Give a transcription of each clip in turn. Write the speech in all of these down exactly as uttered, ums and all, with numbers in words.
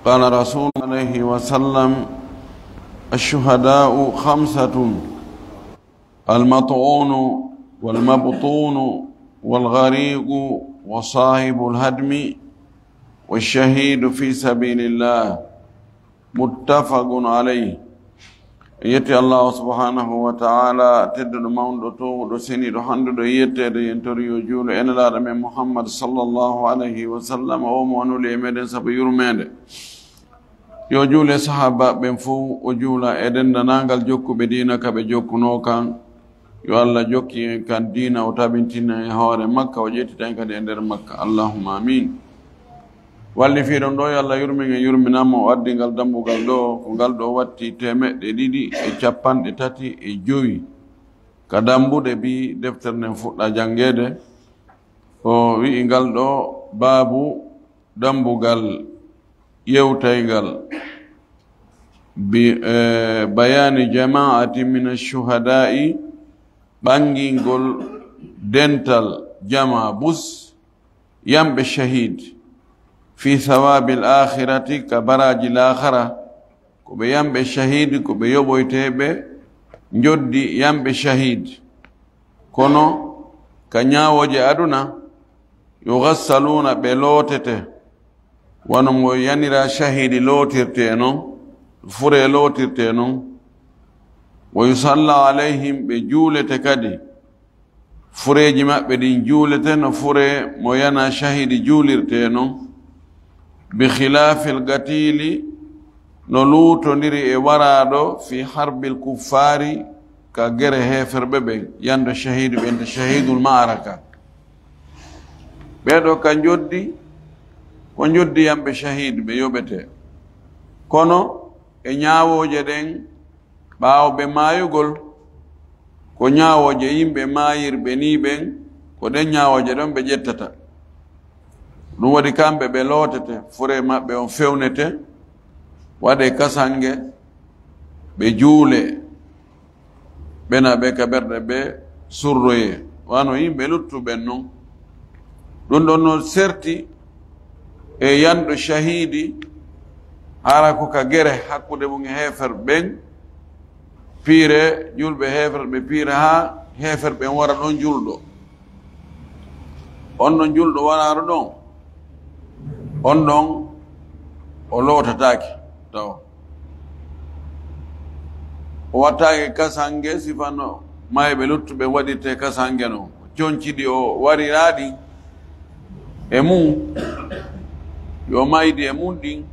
قال رسول الله عليه وسلم: الشهداء خمسة: المطعون والمبطون والغريق وصاحب الهدم والشهيد في سبيل الله. متفق عليه. En yetti Allahu subhanahu wa ta'ala, tedduɗo, mawnuɗo, towuɗo, seniiɗo, handuɗo e yetteede. Yen tori yo juulu e Nelaaɗo men Muhammad sallallahu alayhi wa sallam, o mo o nuli e meɗen sabu yurmeende. Yo juule sahaabaaɓe ɓen fow, o juula e denndaangal jokkuɓe diina ka ɓe jokkunoo kan. Yo Allah jokki en kan diina, o tabintina en hoore makka, o ƴettita en kadi e nder makka. Allahumma amin. Wallifiiɗo ɗo, yo Allah yurmin en, yurminan mo, o addi ngal dambugal ɗo, ko ngal ɗo watti teemeɗɗe ɗiɗi e capanɗe tati e jowi. Ka dambuɗe bi deftere nden fuɗɗa janngeede, o wi'i ngal ɗo baabu dambugal yewtayngal bi, eh, bayaani jama'ati min ash-shuhada'i, ɓangingol dental jama bus yamɓe shahid fi thawabil akhirati, ka baraji laakhara, ko ɓe yamɓe shahid, ko ɓe yoɓoyteeɓe njoddi yamɓe shahid. Kono ka ñaawooje aduna, yughassaluna, ɓe lootete, wano mo yanira shahidi lootirte non, fure lootirte non. Wa yusalla alayhim, ɓe juulete kadi. Fureeji maɓɓe ɗin juulete no fure mo yana shahidi juulirte non. Bi khilafil gatili, no luutondiri e waraaɗo fi harbil kuffaari, ka gere heeferɓe ɓen, yando shahidu ɓen, to shahidul ma'araka. Ɓeeɗo ka njoddi, ko njoddi yamɓe shahid ɓe yoɓete. Kono e ñaawooje ɗen, ɓaawo ɓe maayugol, ko ñaawooje yimɓe maayirɓe nii ɓen, ko ɗen ñaawooje ɗon ɓe ƴettata. Ɗum waɗi kamɓe ɓe lootete, fure maɓɓe on fewnete, waɗe kasange, ɓe juule. Ɓena ɓe ka ɓerɗe ɓe surroye, wano yimɓe luttuɓen non. Ɗum ɗon no serti e yanɗo shahidi, hara ko ka gere hakkunde mum e heefer ɓen, piire, julɓe heefer ɓe piira haa heefer ɓen wara ɗon julɗo. On ɗon julɗo waraaro ɗon, on ɗon o lootataake taw. O wattaake kasange, sifano mayɓe luttuɓe waɗirte kasange no. Conci ɗi o wariraɗi e mum, yo maydi e mum ɗin,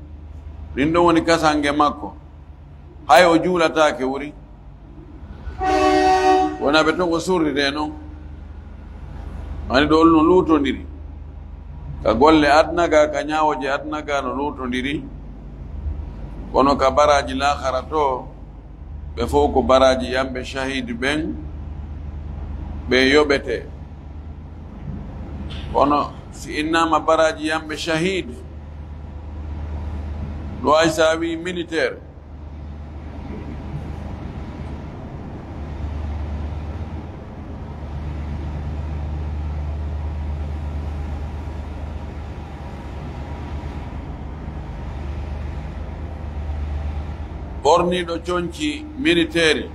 ɗin ɗon woni kasange makko. Hay o juulataake wuri. Wona ɓe ton ko surride non. Ani ɗo no luutondiri. Ka golle aduna ga, ka ñaawooje aduna ga no luutondiri. Kono ka baraji laakhara to, ɓe fof ko baraji yamɓe shahid ɓen, ɓe yoɓete. Kono si innama baraji yamɓe shahid, ɗo ay sa wi militaire, ɓorniiɗo conci militeeri,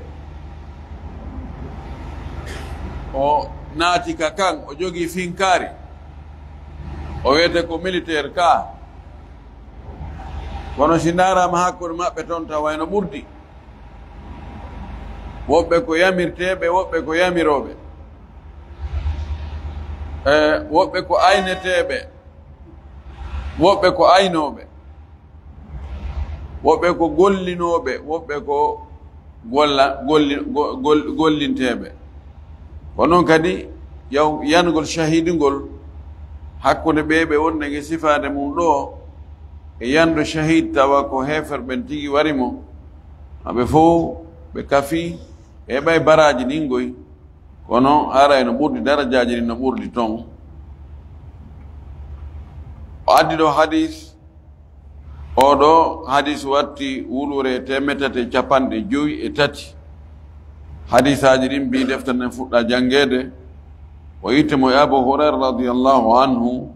o naati ka kan, o jogii finkaari, o wiyete ko militeer ka. Kono si ndaaraama hakkunde maɓɓe ton, tawa eno ɓurdi. Woɓɓe ko yamirteeɓe, woɓɓe ko yamirooɓe. E, woɓɓe ko ayneteeɓe, woɓɓe ko aynooɓe, woɓɓe ko gollinooɓe, woɓɓe ko golla-, golli-, go-, gol-, gollinteeɓe. Ko noon kadi yaw-, yangol shahidi ngol hakkunde ɓe ɓe wonde nge sifaade mum ɗo, e yando shahid tawa ko heefer ɓen tigi wari mo, maɓe fof ɓe kafi e ɓay baraji ɗin goy, kono ara eno ɓurdi darajaaji ɗin no ɓurdi ton. O addi ɗo hadis, oɗo hadis watti wulure temetati e capanɗe jowi e tati. Hadisaaji ɗin mbi defte nden fuɗɗa janngeede. O itti mo e Abu Hurayra radiyallahu anhu.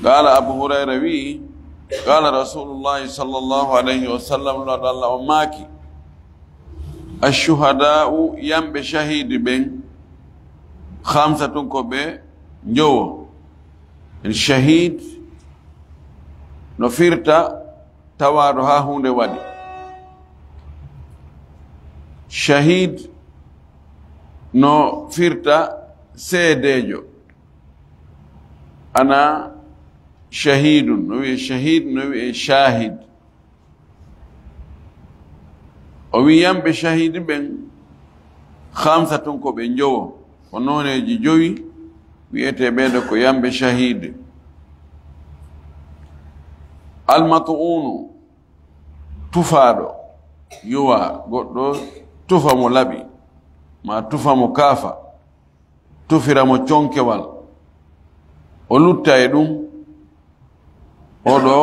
Qaala, Abu Hurayra wi'i, Qala Rasulullahi sallallahu alayhi wa sallam, Nulaaɗo Allah on maaki, "Ashuhadaa'u, yamɓe shahiidi ɓen, khamsatun, ko ɓe njowo." En shahiid no firta tawaaɗo haa huunde waɗi. Shahiid no firta seedeejo. Ana shahiidun, no wi'e shahiid, no wi'e shaahid. O wi'i yamɓe shahiidi ɓen, khamsatun, ko ɓe njowo. Ko nooneeji jowi wi'etee ɓeeɗo ko yamɓe shahiidi. Almatu'uunu, tufaaɗo, yuwa, goɗɗo tufa mo laɓi, maa tufa mo kaafa, tufira mo conkewal, o lutta e ɗum. Oɗo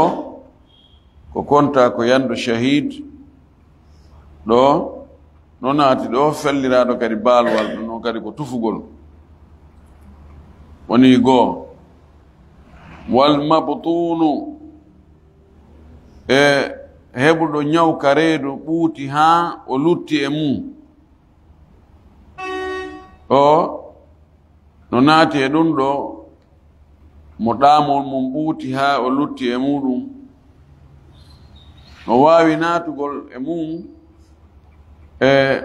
ko konta ko yanɗo shahiid, ɗo no naati ɗo felliraaɗo kadi baalwal, ɗum noon kadi ko tufugol. Woni goo. Wal mabtuunu, e heɓuɗo ñaw ka reedu ɓuuti haa o lutti e mum. O no naati e ɗum ɗo, mo ɗaamol mum ɓuuti haa o lutti e muɗum. No waawi naatugol e mum e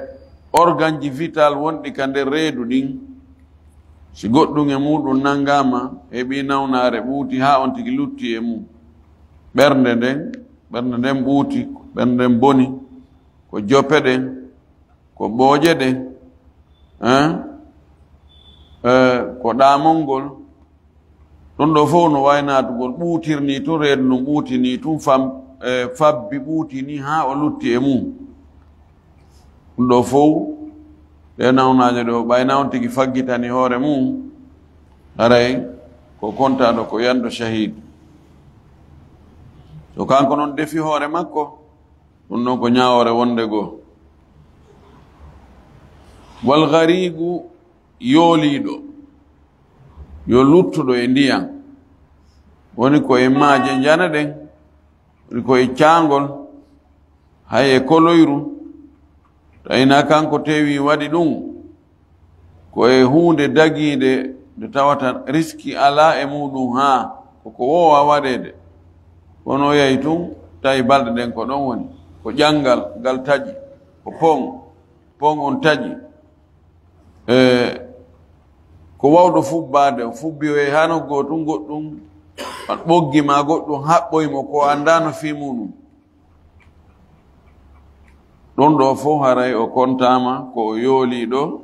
organji vital wonɗi ka nder reedu ɗin. Si goɗɗum e muɗum nanngaama, heɓi nawnaare ɓuuti haa on tigi lutti e mum. Ɓernde nden, ɓernde nden ɓuuti, ɓernde nden boni, ko jope ɗen, ko ɓooƴe ɗen, hein? Eh, ko ɗaamol ngol. Ɗum ɗo fof no waawi naatugol, ɓuutirni tun, reedu ndun ɓuutini tun, fam-, eh, fabbi ɓuutini haa o lutti e mum. Ɗum ɗo fof, ɗe nawnaaje ɗo, ɓay na on tigi faggitani hoore mum, haray ko kontaaɗo ko yanɗo shahiid. So kanko non defi hoore makko, ɗum ɗon ko ñaawoore wonde goo. Wal gariigu, yooliiɗo, yo luttuɗo e ndiyan, woni ko e maaje njana ɗen, woni ko e caangol, hay e koloyru, tawi na kanko tewi waɗi ɗum, ko e huunde dagiinde nde tawata riski alaa e muɗum, haa ko ko woowa waɗeede. Kono o yahi tun, tawi balɗe ɗen ko ɗon woni, ko ƴanngal ngal taƴi, ko pon, pon on taƴi. E ko wawɗo fubbaade, o fubbi o yahi haa nokku goo tun, goɗɗum ɓoggi ma goɗɗum haɓɓoyi mo ko o anndaano fii muɗum. Ɗum ɗo fof haray o kontaama ko o yooliiɗo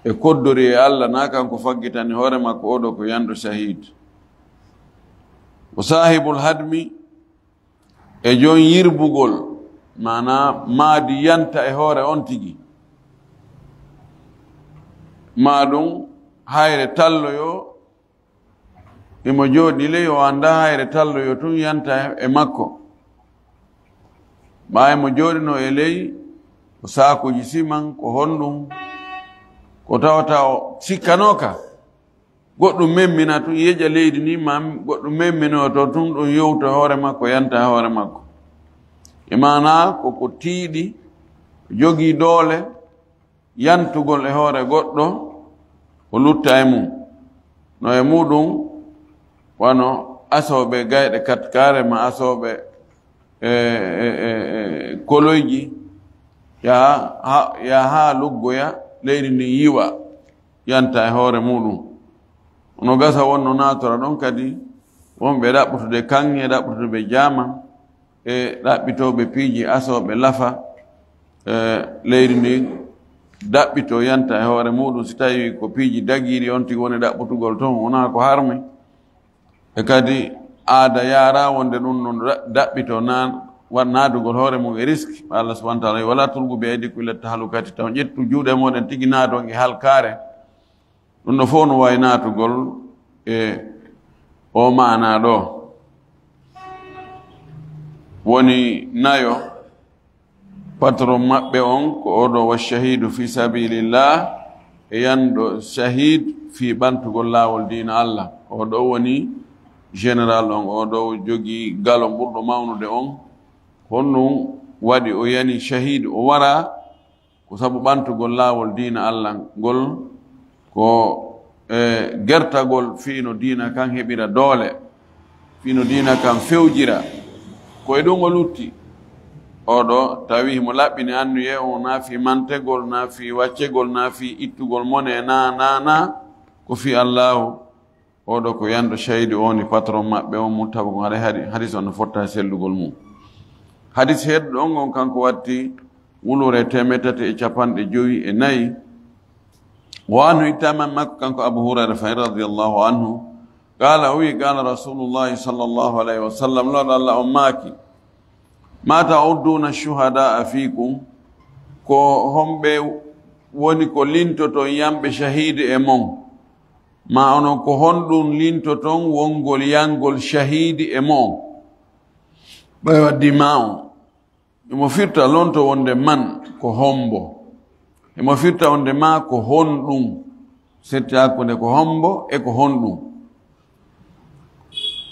e koddori e Allah, na kanko faggitani hoore makko, oɗo ko yanɗo shahiid. O saahibul hadmi, e joom yirbugol, maanaa maadi yanta e hoore on tigi. Maa ɗum hayre talloyo, imo jooɗi ley, o anndaa hayre talloyo tun yanta e makko. Maa imo jooɗinoo e ley, ko saakuuji siman, ko honɗum, ko tawata o sikkanooka. Goɗɗum memmina tun, yeƴa leydi ndin, maa goɗɗum memminoo to tun, ɗum yowta hoore makko, yanta hoore makko. E maanaa ko ko tiiɗi, jogii doole, yantugol e hoore goɗɗo, o lutta e mum. No e muɗum wano asooɓe gayɗe katkaare, maa asooɓe, e, e, e, e, koloyji, yaha ha, yaha haa luggoya, leydi ndin yiwa, yanta e hoore muɗum. No gasa wonno naatora ɗon kadi, wonɓe ɗaɓɓutude kaŋŋe, ɗaɓɓutude jaaman, e ɗaɓɓitooɓe piiji asooɓe lafa, e leydi ndin daɓɓitoo yanta e hoore muɗum, si tawi ko piiji dagiiɗi on tigi woni ɗaɓɓutugol ton, wonaa ko harmi. E kadi aada yaara wonde ɗum ɗon ɗa-, daɓɓitoo naan, wa-, naadugol hoore mum e riski. Allah subhanahu wa taala, "Wala tulqu bi aydikum ila tahlukati", taw ƴettu juuɗe moɗon tigi naadon e halkaare. Ɗum ɗo fof no waawi naatugol e o maanaa ɗo. Woni nayo, patron maɓɓe on ko oɗo, wa shahidu fi sabilillah, e yanɗo shahid fii ɓantugol laawol diina Allah. Oɗo woni général on, o ɗo jogii galo ɓurɗo mawnude on, honɗum waɗi o yani shahid, o wara? Ko sabu ɓantugol laawol diina Allah ngol, ko e gertagol fii no diina kan heɓira doole, fii no diina kan fewjira. Ko e ɗum o lutti. Oɗo tawi himo laɓɓini annuye on, na fii mantegol, na fii waccegol, na fii ittugol mone, na, na, na, ko fii Allaahu. Oɗo ko yanɗo shahidi, o woni patron maɓɓe on, muttafaqun alayhi. Hadi-, hadis on no fotta e sellugol mum. Hadis heɗɗo on, on kanko watti wulure teemeɗɗe tati e capanɗe jowi e nayi. Wa anhu, ittama makko kanko Abu Hurayra fayi radiyallahu anhu, qala, o wi, qala Rasulullahi sallallahu alayhi wa sallam, Lord Allah on maaki, ma ta'udduna shuhada'a fikum, ko homɓe woni ko lintoton yanɓe shahidi e mon? Ma onon, ko honɗum lintoton wongol yangol shahidi e mon? Ɓay waddi ma on. Emo firta lonto wonde man ko hombo. Emo firta wonde ma ko honɗum. Setti hakkunde ko hombo e ko honɗum.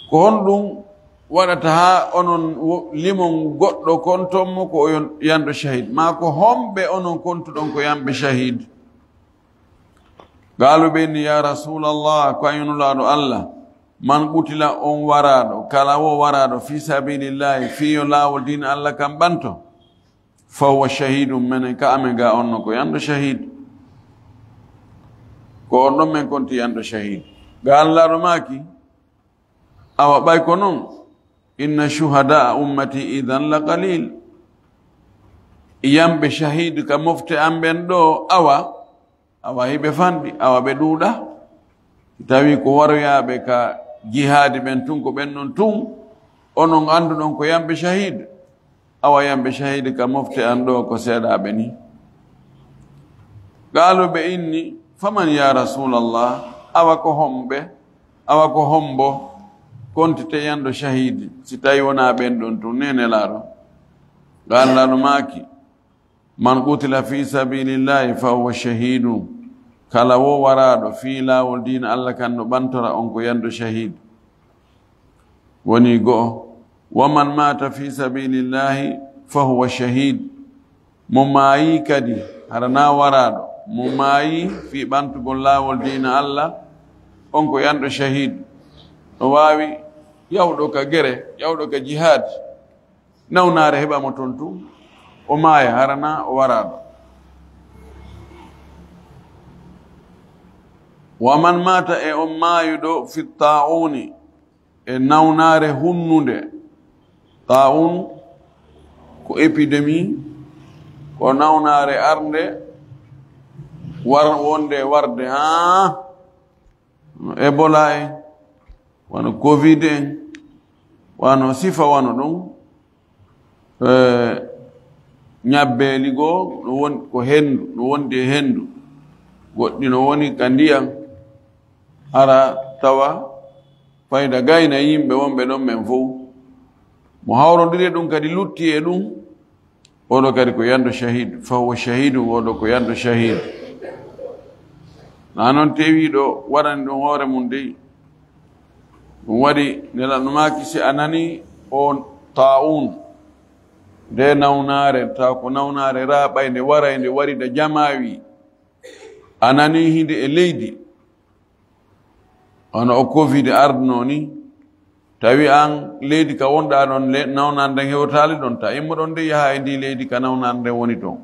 Ko honɗum waɗata haa onon wo-, limon goɗɗo kon ton mo ko o yon-, yanɗo shahid? Ma ko homɓe onon kontuɗon ko yanɓe shahid? Qaalu, ɓe inni, ya Rasulallah, ko an Nulaaɗo Allah, man qutila, on waraaɗo, kala wo waraaɗo, fi sabilillahi, fii yo laawol diina Allah kan ɓanto, fa huwa shahidun, menen ka amen ga on no ko yanɗo shahid. Ko on ɗon men konti yanɗo shahid. Ga Nulaaɗo maaki, awa ɓay ko non, inna shuhada'a ummati idan la qalil. Yanɓe shahid ka mofte an ɓen ɗo, awa, awa hiɓe fanɗi, awa ɓe ɗuuɗa. Si tawi ko waroyaaɓe ka jihaadi ɓen tun, ko ɓen non tun, onon annduɗon ko yanɓe shahid. Awa yanɓe shahid ka mofte an ɗo ko seeɗaaɓe ni. Qaalu, ɓe inni, faman ya Rasulallah, awa ko homɓe, awa ko hombo kontite yanɗo shahid, si tawi wonaa ɓen ɗon tun, ne Nelaaɗo? Qaala, Nelaaɗo maaki, man qutila fi sabilillahi fa huwa shahidun. Kala wo waraaɗo fii laawol diina Allah kan no ɓantora, on ko yanɗo shahid. Woni go'o. Wa man mata fi sabilillahi fa huwa shahid. Mo maayi kadi, hara na waraaɗo, mo maayi fii ɓantugol laawol diina Allah, on ko yanɗo shahid. No waawi yawɗo ka gere, yawɗo ka jihad, nawnaare heɓa mo ton tun, o maaya, hara na o waraaɗo. Wa man mata, e on maayuɗo, fi ta'uni, e nawnaare hunnunde. Ta'un ko épidémie, ko nawnaare arnde war-, wonde warde, haa no Ebola en, wano Covid en, wano sifa wano ɗum. Eh, ñabbeeli goo no won ko henndu, no wondi e henndu. Goɗɗi no woni ka ndiyam, hara tawa fayda gayna yimɓe wonɓe ɗon ɓen fow. Mo hawrondiri e ɗum kadi lutti e ɗum, oɗo kadi ko yanɗo shahid, fa huwa shahidun, oɗo ko yanɗo shahid. Na non tewiiɗo waɗani ɗum hoore mum dey. Ɗum waɗi Nelaaɗo maaki, si a nani on ta'un, nde nawnaare, taw ko nawnaare raaɓaynde, waraynde, warida jamaawi, a nani hinde e leydi, hono o Covid ardunoo ni, tawi an leydi ka wonɗaa ɗon, le-, nawnaare nden hewtaali ɗon, ta immoɗon de yaha e ndi leydi ka nawnaare nden woni ton.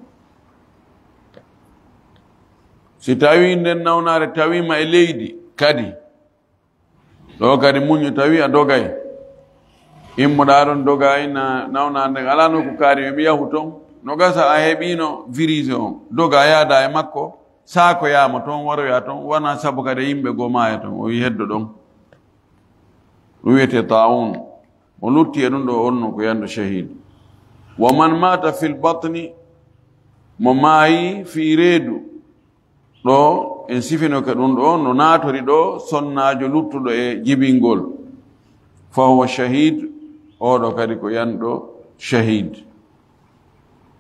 Si tawi nden nawnaare tawiima e leydi kadi, ɗo kadi muñño tawi a dogay. Immoɗaa ɗon dogaay na nawnaare nden alaa nokku kaari, emi yahu ton. No gasa a heɓiino virus on, doga yaada e makko, saakoyaama ton, waroya ton, wana sabu kadi yimɓe goo maaya ton. O wi heddo ɗon. Ɗum wiyetee ta'un. Mo lutti e ɗum ɗo, on no ko yanɗo shahid. Wa man mata fil batni, mo maayi fii reedu, ɗo en sifinoke ɗum ɗo, no naatori ɗo sonnaajo luttuɗo e jibingol, fa huwa shahid, oɗo kadi ko yanɗo shahid.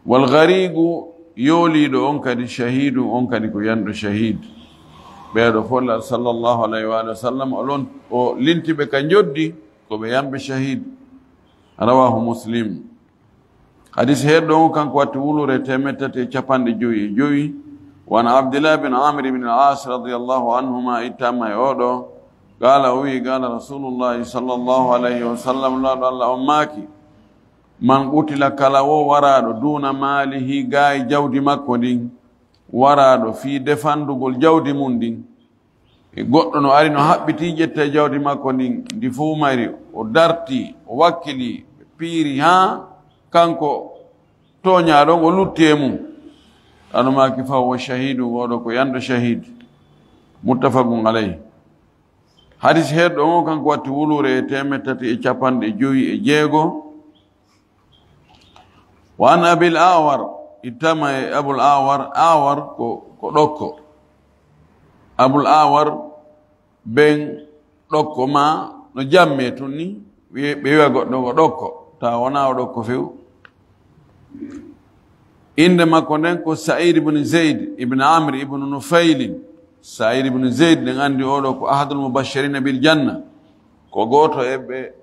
Wal ghariqu, yooliiɗo on kadi, shahidun, on kadi ko yanɗo shahid. Ɓeeɗo fof, Nulaaɗo sallallahu alayhi wa sallam, o lon-, o linti ɓe ka njoddi, ko ɓe yamɓe shahid. Rawahu Muslim. Hadis heerɗo on kanko watti wuluure teemeɗɗe tati e capanɗe jowi e jowi. Wa an Abdillah bin Amr ibn al-As radiyallahu anhuma, ittama e oɗo. Qala, o wi, qala Rasulullahi sallallahu alayhi wa sallam, Nulaaɗo Allah on maaki, "Man qutila, kala wo waraaɗo, duna maalihi, gaa e jawdi makko ndin, waraaɗo fii defandugol jawdi mun ndin." E goɗɗo no ari, no haɓɓiti, ƴetta e jawdi makko ndin, ndi fow mayri, o darti, o wakkili, piiri haa kanko tooñaaɗo on, o lutti e mum. Ano maaki, "Fa huwa shahidu, oɗo ko yanɗo shahid." Muttafaqun alayh. Hadis heerɗo on kanko watti wuluure e teemeɗɗe tati e capanɗe jowi e jeego. Wa an Abil Awar, ittama e Abul Awar, Awar ko, ko ɗokko. Abul Awar, ben ɗokko ma no jamme tun ni, wiye, ɓe wiya goɗɗo ko ɗokko, ta wona o ɗokko few. Innde makko nden ko Sa'id ibn Zayd ibn Amr ibn Nufaylin. Sa'id ibn Zayd, ɗen anndi oɗo ko ahadul mubashirina bil janna, ko gooto e ɓe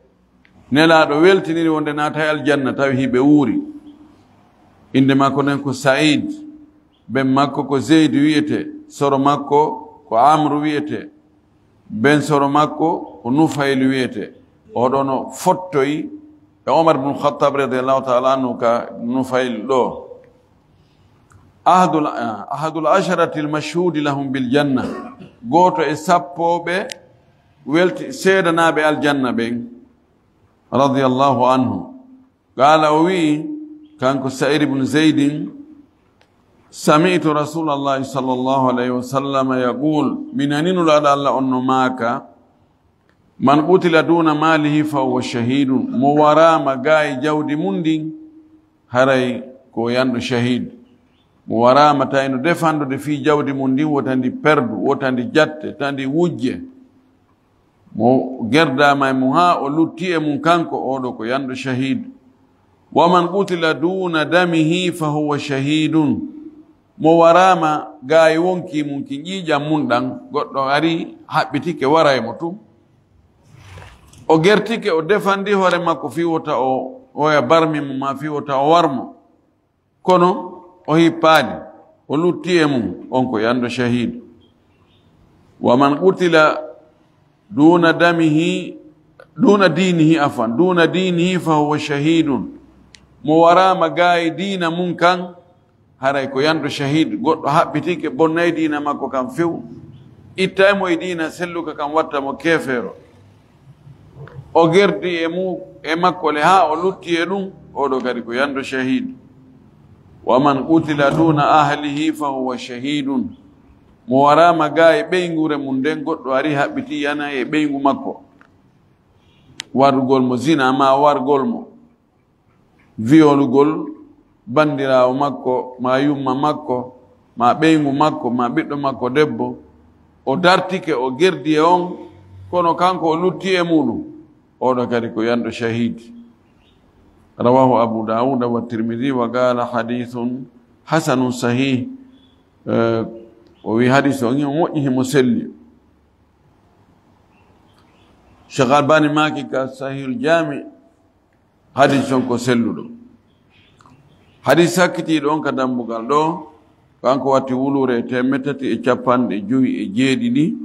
Nelaaɗo weltiniri wonde naata e aljanna, tawi hiɓe wuuri. Innde makko nden ko Sa'id, ben makko ko Zayd wiyete, soro makko ko Amru wiyete, ben soro makko ko Nufayl wiyete. Oɗo no fottoyi e Omar ibn Khattab radiyallahu ta'ala anhu ka Nufayl ɗo. Ahadul, ahadul asharatil mashhudi lahum bil janna, gooto e sappo ɓe welti seedanaaɓe aljanna ɓen, radiyallahu anhu. Qaala, o wi'i, kanko Sa'id ibn Zaydin, "Sami'tu Rasulallahi sallallahu alayhi wa sallam yaqul," mi nani Nulaaɗo Allah on no maaka, "Man qutila duna maalihi fa huwa shahidun," mo waraama gaa e jawdi mun ndin, haray ko yanɗo shahid. Mo waraama tawi no defandude fii jawdi mun ndin, wota ndi perdu, wota ndi jatte, ta ndi wujje. Mo gerdaama e mum haa o lutti e mum kanko, oɗo ko yanɗo shahid. "Wa man qutila duna damihi fa huwa shahidun." Mo waraama gaa e wonkii mum kin, ƴiiƴam mum ɗan, goɗɗo ari haɓɓitike wara e mo tun. O gertike, o defandi hoore makko fii wota o oya barmi mo, maa fii wota o war mo. Kono o hippaali, o lutti e mum, on ko yanɗo shahid. "Wa man qutila duna damihi, duna dinihi, afwan, duna dinihi fa huwa shahidun." Mo waraama gaa e diina mun kan, haray ko yanɗo shahid, goɗɗo haɓɓitike, bonnay diina makko kan few, ittay mo e diina selluka kan, watta mo keefeero. O gerdi e mu-, e makko le haa o lutti e ɗum, oɗo kadi ko yanɗo shahid. "Wa man qutila duna ahlihi fa huwa shahidun." Mo waraama gaa e ɓeynguure mum nden, goɗɗo ari haɓɓiti yana e ɓeyngu makko. Warugol mo zina, maa wargol mo violugol bandiraawo makko, maa yumma makko, maa ɓeyngu makko, maa ɓiɗɗo makko debbo, o dartike, o gerdi e on, kono kanko o lutti e muɗum, oɗo kadi ko yanɗo shahid. Rawahu Abu Dawuda wa Tirmidhi wa qala hadithun hasanun sahih. Eh, o wi hadis on himo moƴƴi, himo selli. Cheikh Albani maaki ka Sahihul Jami, hadis on ko selluɗo. Hadis sakkitiiɗo on ka dambugal ɗo, kanko watti wuluure e teemeɗɗe tati e capanɗe jowi e jeeɗiɗi.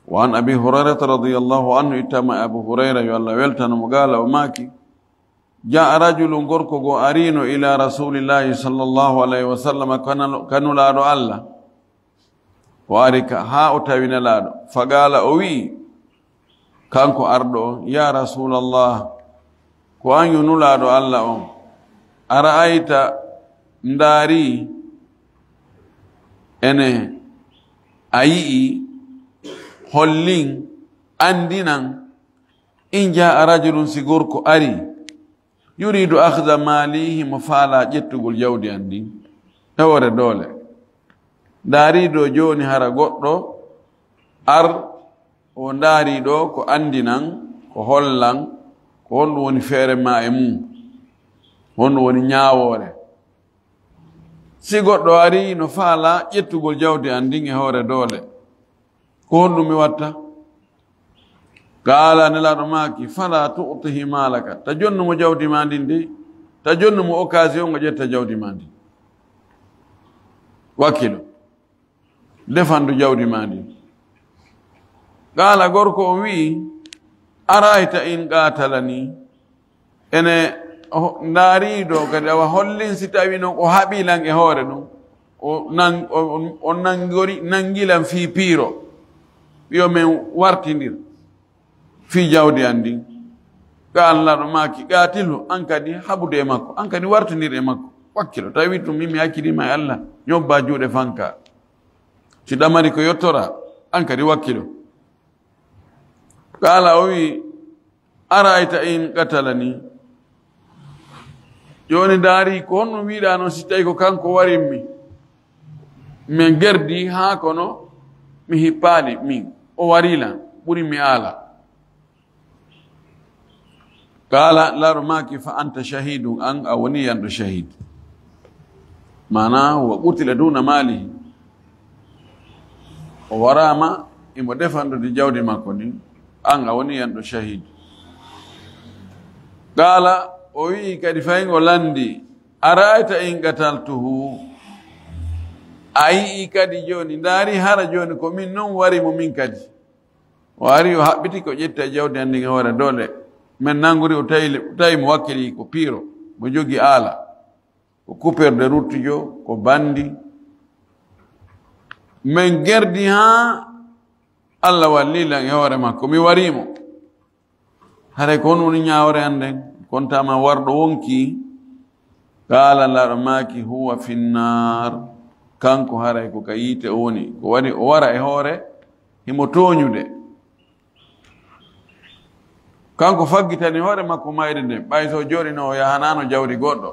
Wa an Abi Hurayrata radiyallahu anhu, ittama e Abu Hurayra, yo Allah weltano mo, qala, o maaki, "Jaa rajulun, gorko goo ariino, ila Rasulillahi sallallahu alayhi wa sallam, ka nal-, ka Nulaaɗo Allah." O ari ka, haa o tawi Nelaaɗo. Faqaala, o wi'i, kanko arɗo on, "Ya Rasulallah, ko an yo Nulaaɗo Allah on, a ra'ayta, ndaari, ene, a yi'i, hollin, anndinan, in jaa'a rajulun, si gorko ari, yuriidu akhda maali, himo faalaa ƴettugol jawdi an ndin e hoore doole. Ndaari ɗo jooni, hara goɗɗo ar, o ndaari ɗo, ko anndinan, ko hollan, ko honɗum woni feere maa e mum, honɗum woni ñaawoore." Si goɗɗo ari no faalaa ƴettugol jawdi an ndin e hoore doole, Ko honɗum mi watta? Qaala, Nelaaɗo maaki, "Fala tu'tihi maalaka." Ta jonnu mo jawdi ma ndin de. Ta jonnu mo occasion ngo ƴetta jawdi ma ndin. Wakkilo. Defandu jawdi ma ndin. Qaala, gorko on wi'i, "Ara'ayta in qatalani." Ene ho-, ndaari ɗo kadi, awa hollin si tawi noon o haɓi lan e hoore ɗum. O nan-, o, o, o nangori, nangi lan fii piiro. Yo men wartindir fii jawdi an ndin. Qaala, Nelaaɗo maaki, "Qaatilhu, an kadi haɓude e makko, an kadi wartindir e makko." Wakkilo, tawi ɗum min mi hakkiliima e Allah, ñobba juuɗe fanka. Si ɗamari ko yottora, an kadi wakkilo. Qaala, o wi'i, "Ara'ayta in qatalani." Jooni ndaari, ko honɗum wi'uɗaa noon si tawi ko kanko warimmi? Min gerdi haa kono mi hippaali min. O wari lan, ɓuri mi aala. Qaala, Nelaaɗo maaki, "Fa anta shahidun, an a woni yanɗo shahid." Maanaa, wa qutila duna maalihi. O waraama, imo defandude jawdi makko ndin, an a woni yanɗo shahid. Qaala, o wi'i kadi fayin o landi, "Ara'ayta in qataltuhu." A yi'i kadi jooni, ndaari hara jooni ko min non wari mo min kadi. O ari, o haɓɓiti ko ƴetta e jawdi an ndin e hoore doole. Men nangori, o tawi, tawi mo wakkili ko piiro, mo jogi aala. Ko coupeur de route jo, ko bandi. Men gerdi haa Allah walli lan e hoore makko. Mi wari mo. Haray ko honɗum woni ñaawre an nden? Kontaama warɗo wonki. Qaala, Nelaaɗo maaki, "Huwa finnaar." Kanko haray ko ka yiite o woni. Ko waɗi o wara e hoore, himo tooñude. Kanko faggitani hoore makko mayde nden. Ɓay so jooɗino o yahanaano jawdi goɗɗo,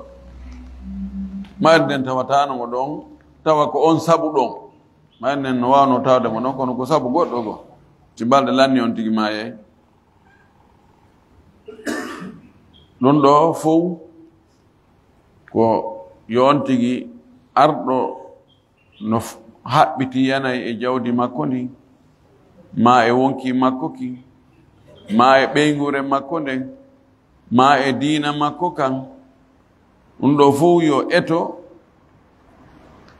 mayde nden tawataano mo ɗon, tawa ko on sabu ɗon. Mayde nden no waawno tawde mo ɗon, kono ko sabu goɗɗo go. Si balɗe lanni on tigi maayay. Ɗum ɗo fow ko yo on tigi arɗo no f-, haɓɓiti yanay e jawdi makko ndin, maa e wonki makko ki, maa e ɓeynguure makko nden, maa e diina makko kan. Ɗum ɗo fow yo eto,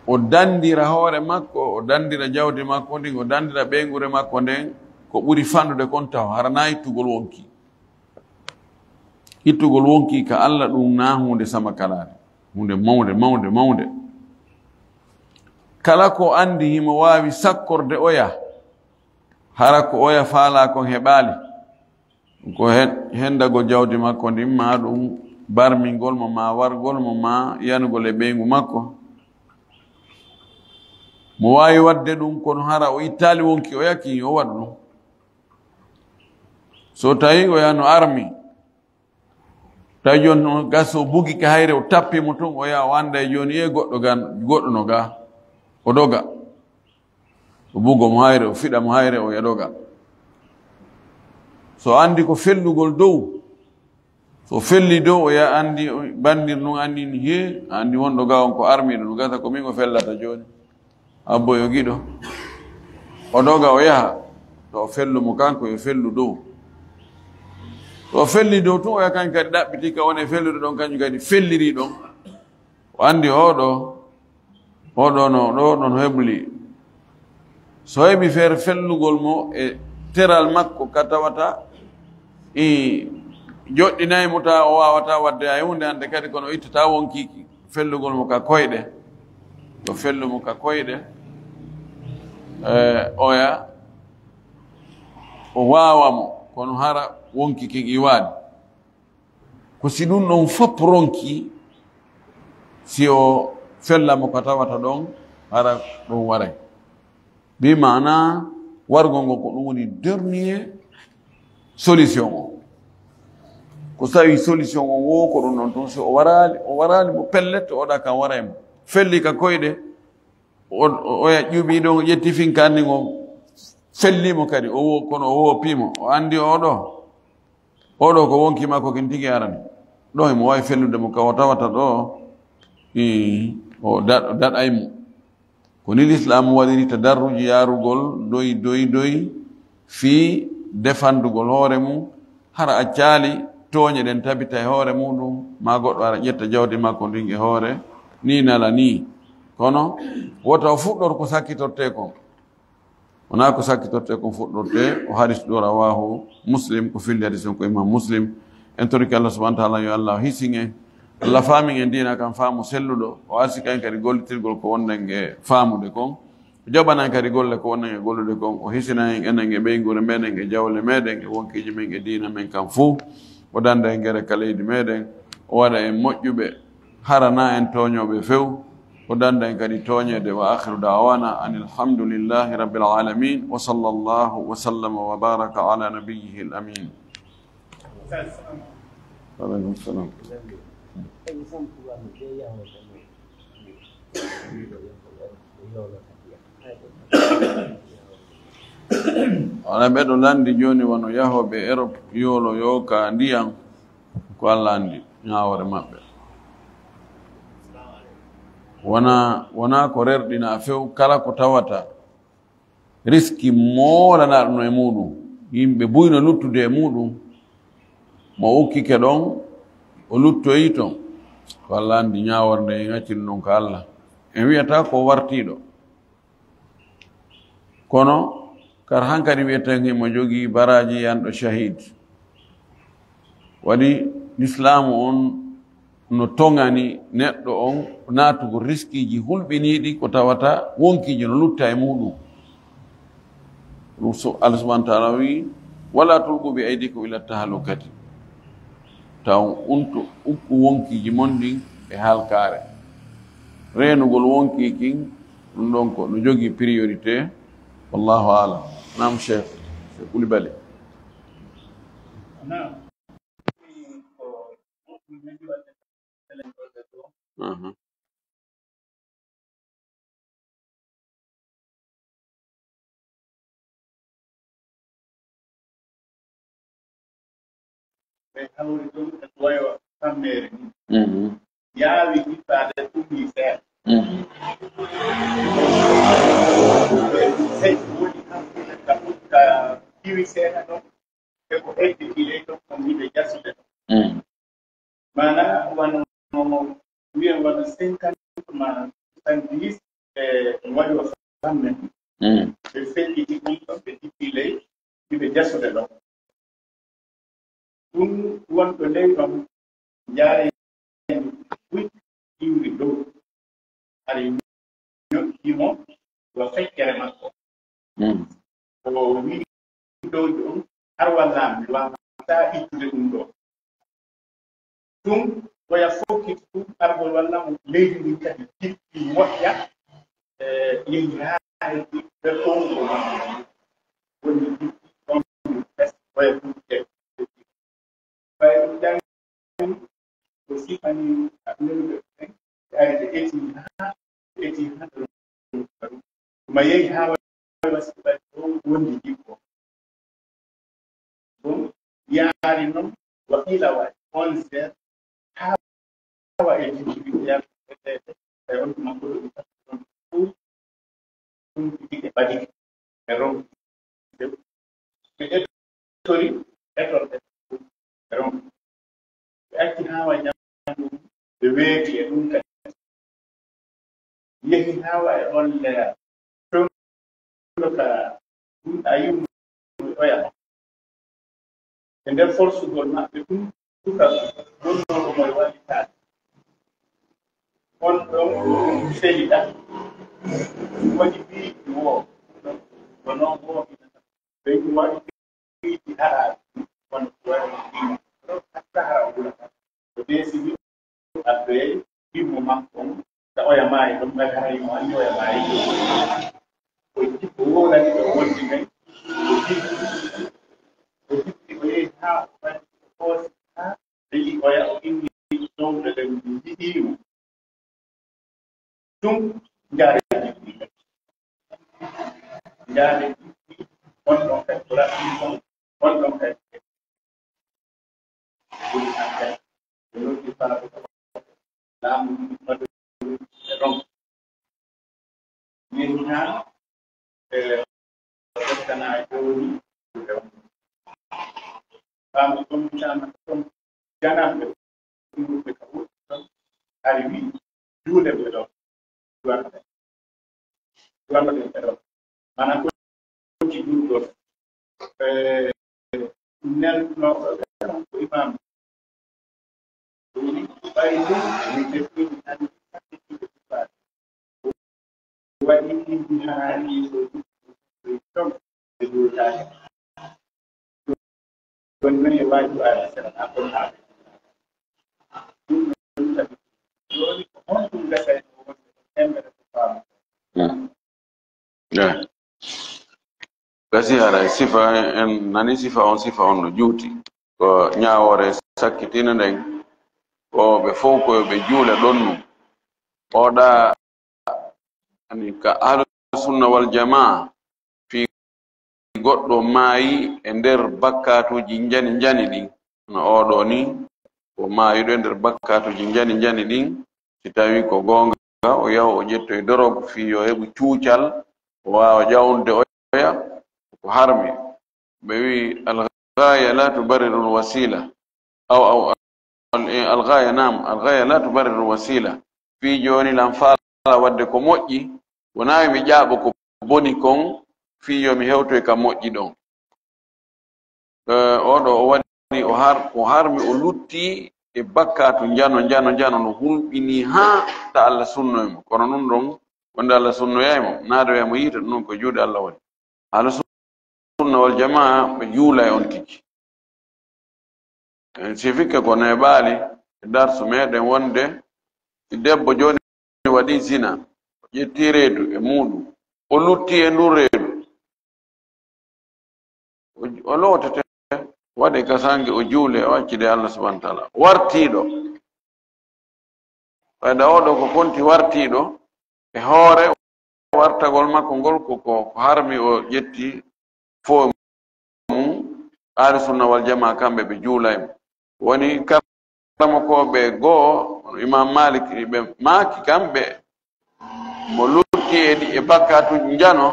o dandira hoore makko, o dandira jawdi makko ndin, o dandira ɓeynguure makko nden, ko ɓuri fanɗude kon taho, hara na ittugol wonki. Ittugol wonki ka Allah ɗum na huunde samakalaare, huunde mawnde, mawnde, mawnde. Kala ko andi himo waawi sakkorde oya, hara ko oya faalaa kon heɓaali. Ko hen-, hendagol jawdi makko ndin, maa ɗum barmingol mo, maa wargol mo, maa yanugol e ɓeyngu makko. Mo waawi waɗde ɗum, kono hara o ittaali wonki oya kin, o waɗu ɗum. So tawi oya no armi, tawi jooni no gas o bugi ka hayre, o tappi mo tun, oya o anda e jooni e goɗɗo gan-, goɗɗo no ga, o doga. O bugo mo hayre, o fiɗa mo hayre, oya doga. So andi ko fellugol dow, so felli dow, oya andi, bandir nun andi ni, he, andi wonɗo ga on ko armiɗo, no gasa ko min o fellata jooni. Abbo yo giɗo. O doga o yaha. To o fellu mo kanko, yo fellu dow. To o felli dow tun, oya kan kadi ɗaɓɓiti ka woni e fellude ɗon, kanjum kadi felliri ɗon. O andi oɗo, oɗo no, ɗo ɗon hebli. So heɓi feere fellugol mo e teral makko ka tawata i joɗɗinay mo, ta o wawata wadde hay hunde hande kadi, kono ittata wonkiki. Fellugol mo ka koyɗe, yo fellu mo ka koyɗe, eh, oya o wawa mo, kono hara wonkiki iwani. Ko si ɗum ɗon fof ronki, si o fella mo ko tawata ɗon, hara ɗum waray. Bi maana, wargo ngo ko ɗum woni dernier solution o. Ko sawi solution o wo ko ɗum ɗon tun, si o waraali, o waraali mo pellet, oɗa kan waray mo. Felli ka koyɗe, o, o, oya ƴuɓi ɗon, ƴetti finkanni ngon, felli mo kadi, o wo, kono o woppi mo. O andi oɗo, oɗo ko wonki makko kin tigi arani. Ɗo himo wawi fellude mo ka o tawata ɗo, i, o da-, o daɗay mo. Woni Lislaamu waɗiri tadarruji yaarugol doy, doy, doy, fii defandugol hoore mum, hara accaali tooñe ɗen tabita e hoore muɗum, maa goɗɗo ara ƴetta jawdi makko ndin e hoore, nii nala nii. Kono wota o fuɗɗor ko sakkitortee kon. Wonaa ko sakkitortee kon fuɗɗortee, o hadis ɗo rawaahu Muslim, ko fillii hadis on ko Imam Muslim. En torike Allah subhanahu wa ta'ala yo Allah hisin en. Allah faamin en diina kan faamu selluɗo, o arsika en kadi gollitirgol ko wonɗen e faamude kon. O jaɓana en kadi golle ko wonɗen e gollude kon. O hisina en enen e ɓeynguure meɗen e jawle meɗen e wonkiiji men e diina men kan fuu. O danda en gere ka leydi meɗen. O waɗa en moƴƴuɓe. Harana en tooñooɓe few, o danda en kadi tooñeede. Wa akhiru da'wana anil hamdulillahi rabbil alamin. Wa sallallahu wa sallama wa baraka ala nabiyyihil amin. Wa alaikum salam. Wala ɓeɗo landi joni wano yahooɓe Europe yoolo yo ka ndiyam. Ko Allah anndi ñaawoore maɓɓe. Wona, wona ko rerɗinaa few, kala ko tawata riski moolanaaɗo no e muɗum, yimɓe buy no luttude e muɗum, mo ukkike ɗon, o luttoyi ton. Ko Allah anndi ñaawoore nde, en accinu ɗum ka Allah. En wi'ataa ko wartiiɗo. Kono kar hankadi wi'eten himo jogii baraaji yanɗo shahid. Waɗi lislaamu on no toŋani neɗɗo on naatugol riskiiji hulɓiniiɗi ko tawata wonkiiji no lutta e muɗum. Ɗum so Allah subhanahu wa ta'ala wi'i, "Wala tulqu bi aydikum ila tahlukati." Taw unto ukku wonkiiji mon ɗin e halkaare. Reenugol wonkii kin, ɗum ɗon ko no jogii priorité. Wallahu a'lam. Naam, Cheikh, Cheikh Koulibaly. Naam. Aha. Ɓe hawri ɗum e ɓooywa kammeeri mum. Mhm. Yaawi hippaade ɗum ni seeɗa. Mhm. Ɓe sey woni hakkille ka ɗum ka iwi seeɗa ɗon. E ko heddi ɗi ley ɗon ko miɓe jasude ɗon. Mhm. Maanaa wano, wiyen wano cinquante ma soixante-dix e waɗi o famme. Mm. Ɓe feƴƴiti ɗum ɗon, ɓe jippii ley, hiɓe jasude ɗon. Ɗum wonɗo ley ɗon, njaaree buy iwri dow. Hari ñoƴƴi mo, wa feccere makko. Mm. O wi'i dow ɗum, har walla mi waawataa ittude ɗum ɗo. Ɗum oya fokkiti ɗum argol walla mo leydi ndin kadi jippi moƴƴa, e, yehi haa heddi ɓe fow ko woni jippi ɗon ɗum fes oya ɗum ƴetti. Ɓay ɗum janngi ko sifani annabiɓe ɓen, ɓe ari ɓe eti haa, ɓe eti haa ɗon. Ɗum yehi haa waɗi wasiɓe ɓay ɗo wondi jikko. Ɗum yaari non wa ila wa onze heures haa wa e jikki ɓiɓɓe yalɓe e on tuma ko ɗum ɗum ɗum ɓadike. Ɓe ronki. Ɓe ettori, etorɓe. Ɓe ronki. Ɓe acci haa wa ñamdu, ɓe weeti e ɗum kadi. Yehi haa wa e on leya. Fewndo ka ɗum a yi'u oya. E nder forsugol maɓɓe ɗum, suka gonnooɗo mo e wallitaade. On ɗon seli ɗan. Waɗi piiji wo, ko non wo ɓe ɗum waɗi piiji haraaji, kono ko waɗi ɗum ɗon hatta hara wula. Ko ɓe sigi addoyay himmo makko on, ta oya maayi ɗon ɓay haray mo anndi oya maayi. O jippo wolani ɗo wondi men, o jippi, o jippi, o yehi haa o waɗi o hoosi haa ɓe yi'i oya o inni ɗowɓe ɓen yi'ii mo. Ɗum njaare jippi. Njaare jippi, on ɗon kadi ko raɓɓi kon, on ɗon kadi. Woni hankali, ɓe noddi faaɓe ko laamu ndu waɗi e ɗon. Min ñaama, e ɓe ɓeddana jooni, ɓaawo ɗum ñaama ɗum, jananɓe ɗum, ɓe ka woni ɗon, ari wi, juule ɓe ɗon, juwano ɓe, juwano ɓe ɗon. Mana ko ci juulgol, e, nelnooɓe ɓe ko imam. Ɗum ɓay ɗum, min ɓe ɗum anndi, waɗi ɗum haali ko ɗum ɓe ɗum ɓe ɗum taani. Ɗum ɗum e waaju ala sera, a ɗum haali. Ɗum ɗum tabi. Jooni ko honɗum gasay ko wonde ko temedere ko faamu? Hmm. Eh. Gasi haray sifa en nani sifa on, sifa on no juuti. Ko ñaawoore sakkitiinde nden, ko ɓe fow ko yo ɓe juule ɗon nun. Oɗa ani ka ahlu sunna wal jamaa, fii goɗɗo maayi e nder bakkaatuuji njani njani ɗin. No oɗo ni, ko maayuɗo e nder bakkaatuuji njani njani ɗin, si tawi ko goonga, o yahu o ƴettoy dorog fii yo heɓu cuucal, o waawa ƴawnde oya, ko harmi. Ɓe wi, "Al-ghaya la tubarriru al-wasila." Aw, aw, al-, eh, al-ghaya, naam, al-ghaya la tubarriru al-wasila. Fii jooni lan faala wadde ko moƴƴi, wonaa mi ƴaaɓo ko boni kon, fii yo mi hewtoy ka moƴƴi ɗon. Eh, oɗo o waɗi, o har-, o harmi, o lutti e bakkaatu njano, njano, njano, no hulɓini haa ta Allah sunnoy mo. Kono ɗum ɗon, wonde Allah sunnoyay mo, naadoyay mo yiite, ɗum ɗon ko juuɗe Allah woni. Ahlu sunna wal jamaa, ɓe juulay on tigi. En sifikke ko neeɓaali e darsu meɗen wonde si debbo jooni waɗi zina, o ƴetti reedu e muuɗum, o lutti e ndun reedu, o, o lootete, waɗe ka sange, o juule, o accide Allah subhanahu wa taala. Wartiiɗo, ɓayda oɗo ko konti wartiiɗo e hoore wartagol makko ngol ko, ko, ko harmi o ƴetti fo mum, ahli sunna wal jamaa kamɓe ɓe juulay mo. Woni karamokooɓe goo, Imam Malik, ɓe maaki kamɓe, mo lutti e ɗi, e bakkaatu njano,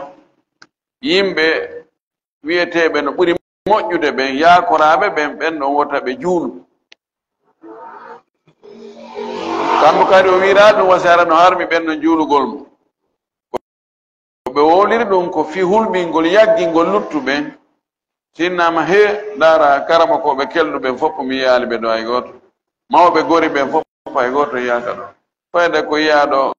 yimɓe wi'eteeɓe no ɓuri moƴƴude ɓen, yaakoraaɓe ɓen, ɓen ɗon wota ɓe juulu. Kamɓe kadi o wi'iraali ɗum wasiyaara no harmi ɓen ɗon juulugol mo. Ko ɓe wowliri ɗum ko fii hulɓingol, yaggingol luttuɓe. Sinnaama he ndaara karamokooɓe kelɗuɓe fof mi yiyaali ɓe ɗo hay gooto. Mawɓe gori ɓen fof hay gooto yiyaaka ɗo. Fayda ko yiyaa ɗo,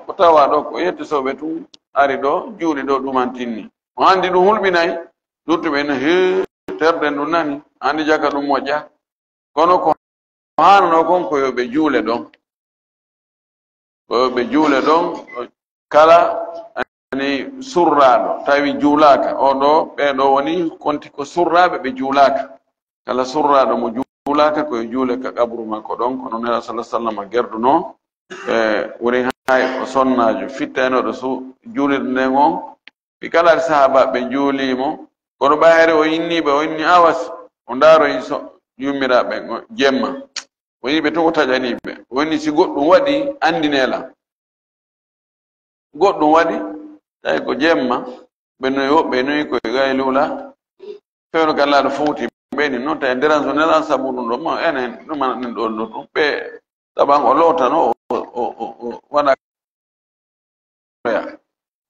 ko tawaa ɗo ko yettisooɓe tun ari ɗo, juuli ɗo, ɗumantinni. O anndi ɗum hulɓinay, luttuɓe no he terɗe ndun nani, anndi jaka ɗum moƴƴa. Kono ko haananoo kon ko yo ɓe juule ɗon. Ko yo ɓe juule ɗon, kala ani surraaɗo, tawi juulaaka, oo ɗoo, ɓee ɗoo woni konti ko surraaɓe ɓe juulaaka. Kala surraaɗo mo juulaaka, ko yo juule ka qabru makko ɗon, kono Nelaaɗo sallallaahu alayhi wa sallam gerduno, e woni hay o sonnaajo fittaynooɗo su-, juulirde nden on, ɓe kala sahaabaaɓe juulii mo, kono ɓayre o inni ɓe, o inni awas, o ndaaroyi so-, yummiraaɓe ɓen jemma. O yi'i ɓe tun, o taƴanii ɓe. O inni si goɗɗum waɗi, anndinee lan. Goɗɗum waɗi, tawi ko jemma, ɓe noyi woɓɓe, noyi koye gayluula. Fewndo ka Nelaaɗo fowti ɓe ni non, tawi nderan so Nelaaɗo sabu ɗum ɗo, ma enen, ɗum ana ɗum ɗo, ɗo ɗum. Ɓe taban o lootano, o, o, o, o waɗa.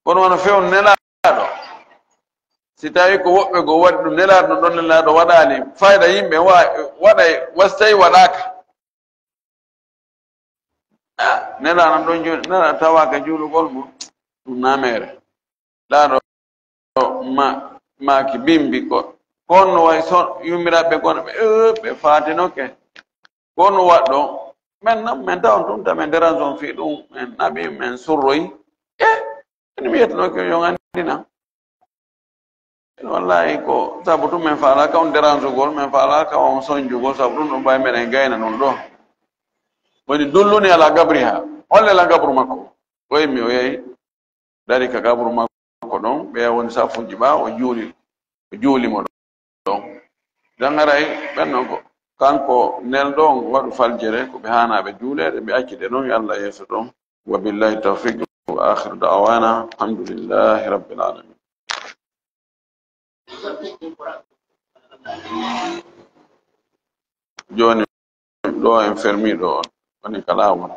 Kono wano fewndo Nelaaɗo, si tawi ko woɓɓe goo waɗi ɗum, Nelaaɗo no ɗon, Nelaaɗo waɗaali fayda, yimɓe wa-, waɗay, wasi tawi waɗaaka. Ah, Nelaaɗo ɗon jooni, Nelaaɗo tawaaka juulugol mo, ɗum na meere. Laaɗo ma-, maaki bimbi ko, kono no wayi so yummiraaɓe kono ɓe, eh, ɓe faatinoke. Kono waɗɗo, men nan, men tawon tun, ta men deranson fii ɗum, men naɓi, men surroyi. Eh, en mi yettanooke yo anndina. Wallahi ko sabu tun men faalaaka on deransugol, men faalaaka on sonjugol, sabu ɗum ɗon ɓay meɗen gayna ɗum ɗo. Woni dulluni ala gabriha, holle lan gabru makko. Koye mi o yahi, dari ka gabru makko ɗon, ɓe woni safuuji ɓaawo, o juuli, o juuli mo ɗon. Dan haray ɓen non ko, kanko nelɗo on waɗu faljere, ko ɓe haanaaɓe juuleede, ɓe accide ɗon e Allah yeeso ɗon. Wa billahi tawfiq. وآخر دعوانا الحمد لله رب العالمين. Jooni ɗo en fermi ɗo on, woni ka laawol.